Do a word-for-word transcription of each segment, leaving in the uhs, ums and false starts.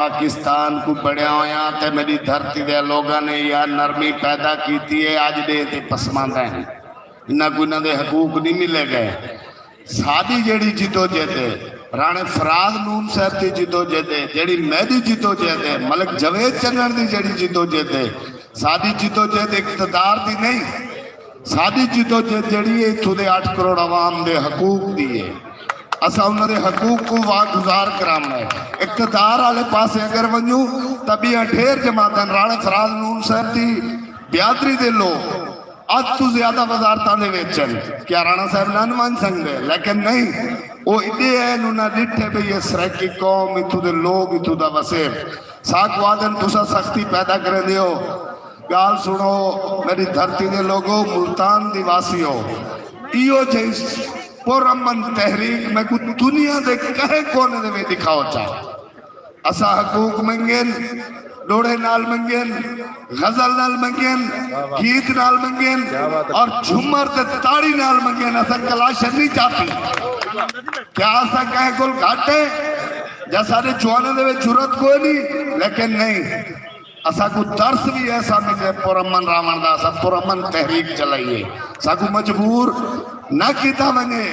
پاکستان کو بڑیا ہویا تے میری دھرتی دے لوگاں نے یہ نرمی پیدا کیتی ہے، اج دے تے پسماندہ ہیں۔ انہاں کو انہاں دے حقوق نہیں ملے گئے۔ ساڈی جیڑی جدوجہد ہے، رانے فراز نون صاحب دی جدوجہد ہے، جیڑی میری جدوجہد ہے، ملک جاوید چنن دی جیڑی جدوجہد ہے، ساڈی جدوجہد اقتدار دی نہیں۔ ساڈی جدوجہد جیڑی ہے، اتھوں دے اٹھ کروڑ عوام دے حقوق دی ہے۔ اساں انہاں دے حقوق کو واگزار کراونا ہے۔ اقتدار والے پاسے اگر ونجوں، تاں بیاں ڈھیر جماعتاں، رانا فراز نون صاحب دی برادری دے لوگ اج تو زیادہ وزارتاں دے وچ ہن۔ کیا رانا صاحب نہ ون سکدے؟ لیکن نہیں، او ایڈے ہیں، انہاں ڈٹھے پئی ہے سرائیکی قوم، اتھوں دے لوگ، اتھوں دا وسیب۔ ساکو آدن تساں سختی پیدا کریں دیو۔ گال سنو، میری دھرتی دے لوگو، ملتان دی واسی ہو، ایو جئی پرامن تحریک میں کو دنیا دے کہیں کونے دے وچ دکھاؤ چاہو۔ اسا حقوق منگن، ڈوڑے نال منگن، غزل نال منگن، گیت نال منگن، اور جھمر تے تاڑی نال منگن۔ اسا کلاشن نہیں چاہتی۔ کیا اسا کہیں کول گھٹ ہے؟ یا سارے جوانوں دے وچ جرات کوئی نہیں؟ لیکن نہیں، اسا کو درس بھی ایسا ملے پرامن راون دا، اسا پرامن تحریک چلائیے۔ ساکو مجبور نہ کیتا ونجے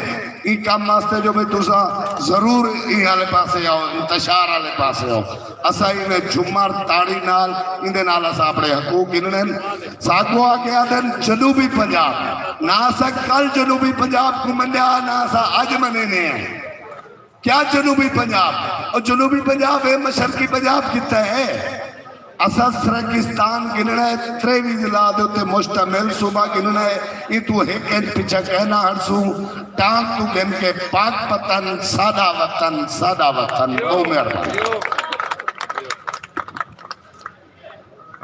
ای کام واسطے جو بھی تساں ضرور ای والے پاسے آؤ، انتشار والے پاسے آؤ۔ اسا ایویں جھمر تاڑی نال، ایندے نال اسا اپنے حقوق گننے۔ ساکو آ کے آدن جنوبی پنجاب، نہ اسا کل جنوبی پنجاب کو منیا، نہ اسا اج مننے ہیں۔ کیا جنوبی پنجاب؟ اور جنوبی پنجاب ہے، مشرقی پنجاب کتا ہے؟ اسا سرگستان گننا ہے، تریوی ضلع دے اُتے مشتمل صوبہ گننا ہے۔ یہ تو ایک انچ پیچھے کہنا ہر سو، ٹانگ تو گن کے پاک پتن، سادہ وطن، سادہ وطن۔ او مہربانی۔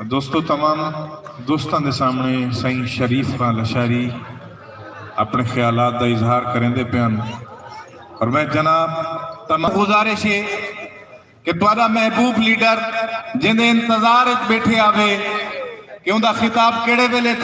دوستو، تمام دوستاں دے سامنے سائیں شریف خان لشاری اپنے خیالات دا اظہار کریندے پئے ہن۔ اور میں جناب تمام گزارش ہے کہ تہاڈا محبوب لیڈر جن دے انتظار وچ بیٹھے آوے کہ اوندا خطاب کیڑے ویلے تھی